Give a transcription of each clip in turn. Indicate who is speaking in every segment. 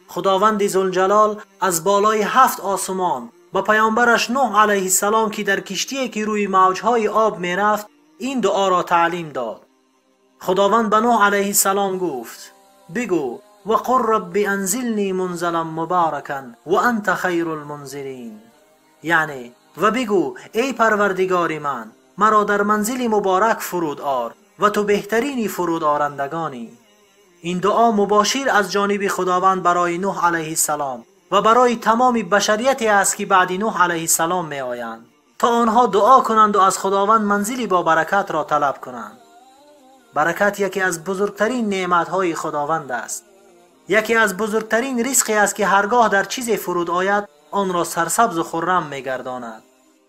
Speaker 1: خداوند ذوالجلال از بالای 7 آسمان با پیامبرش نوح علیه السلام که در کشتی که روی موجهای آب میرفت این دعا را تعلیم داد. خداوند به نوح علیه السلام گفت: بگو و قل رب انزلنی منزلا مبارکا و انت خیر المنزلین. یعنی و بگو ای پروردگار من، مرا در منزل مبارک فرود آر و تو بهترینی فرود آرندگانی. این دعا مباشر از جانب خداوند برای نوح علیه السلام و برای تمام بشریتی است که بعد نوح علیه السلام می آیند تا آنها دعا کنند و از خداوند منزلی با برکت را طلب کنند. برکت یکی از بزرگترین نعمت‌های خداوند است. یکی از بزرگترین رزقی است که هرگاه در چیزی فرود آید آن را سرسبز و خرم می‌گرداند.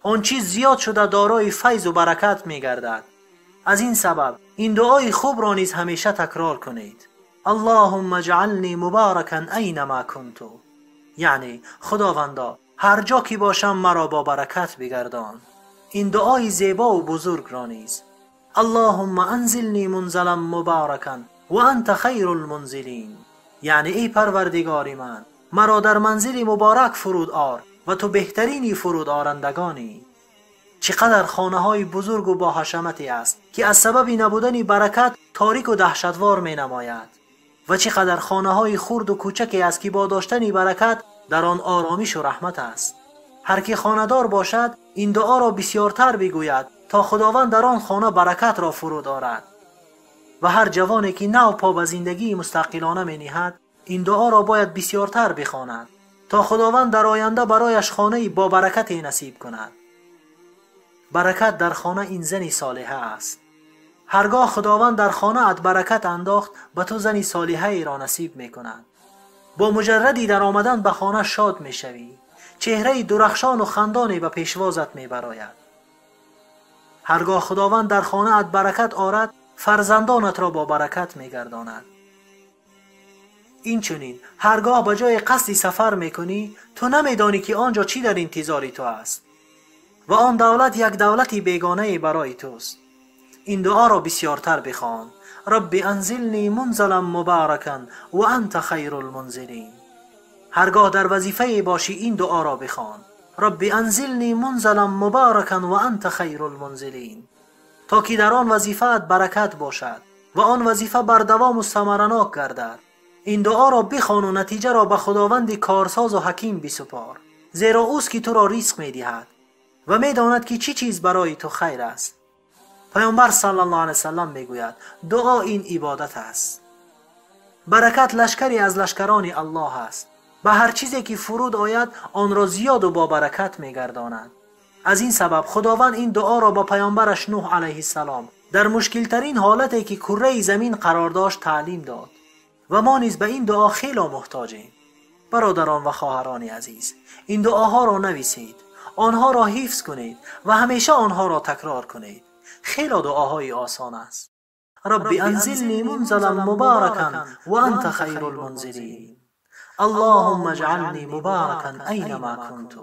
Speaker 1: آن چیز زیاد شده دارای فیض و برکت می‌گردد. از این سبب این دعای خوب را نیز همیشه تکرار کنید: اللهم اجعلنی مبارکا اینما کنت. یعنی خداوندا هر جا که باشم مرا با برکت بگردان. این دعای زیبا و بزرگ را نیز: اللهم انزلنی منزلا مبارکا و انت خیر المنزلین. یعنی ای پروردگار من، مرا در منزل مبارک فرود آر و تو بهترینی فرود آرندگانی. چقدر خانه های بزرگ و با حشمتی است که از سبب نبودن برکت تاریک و دهشتوار می نماید و چقدر خانه های خرد و کوچکی است که با داشتن برکت در آن آرامش و رحمت است. هر کی خانه‌دار باشد این دعا را بسیارتر بگوید تا خداوند در آن خانه برکت را فرود آرد. و هر جوانی که نو پا به زندگی مستقلانه می نهد این دعا را باید بسیارتر بخواند تا خداوند در آینده برایش خانه با برکت نصیب کند. برکت در خانه این زن صالحه است. هرگاه خداوند در خانه ات برکت انداخت به تو زن صالحه ای را نصیب می کند. با مجردی در آمدن به خانه شاد می شوی. چهره درخشان و خندانی به پیشوازت می براید. هرگاه خداوند در خانه ات برکت آرد فرزندانت را با برکت می گرداند. این چنین هرگاه به جای قصدی سفر می کنی تو نمی دانی که آنجا چی در انتظار تو است و آن دولت یک دولت بیگانه برای توست. این دعا را بسیارتر بخوان: رب انزلنی منزلا مبارکا و انت خیر المنزلین. هرگاه در وظیفه باشی این دعا را بخوان: رب انزلنی منزلا مبارکا و انت خیر المنزلین، تا که در آن وظیفه برکت باشد و آن وظیفه بر دوام و ثمرناک گردد. این دعا را بخوان و نتیجه را به خداوند کارساز و حکیم بسپار، زیرا اوست که تو را رزق می‌دهد و می‌داند که چی چیز برای تو خیر است. پیامبر صلی الله علیه وسلم میگوید دعا این عبادت است. برکت لشکری از لشکران الله است. به هر چیزی که فرود آید آن را زیاد و با برکت میگرداند. از این سبب خداوند این دعا را با پیامبرش نوح علیه السلام در مشکلترین حالتی که کره زمین قرار داشت تعلیم داد و ما نیز به این دعا خیلی محتاجیم. برادران و خواهران عزیز، این دعاها را نویسید، آنها را حفظ کنید و همیشه آنها را تکرار کنید. خیلی دعاهای آسان است. رب انزلنی منزلا مبارکا و انت خیر المنزلین. اللهم اجعلنی مبارکا اینما کنت.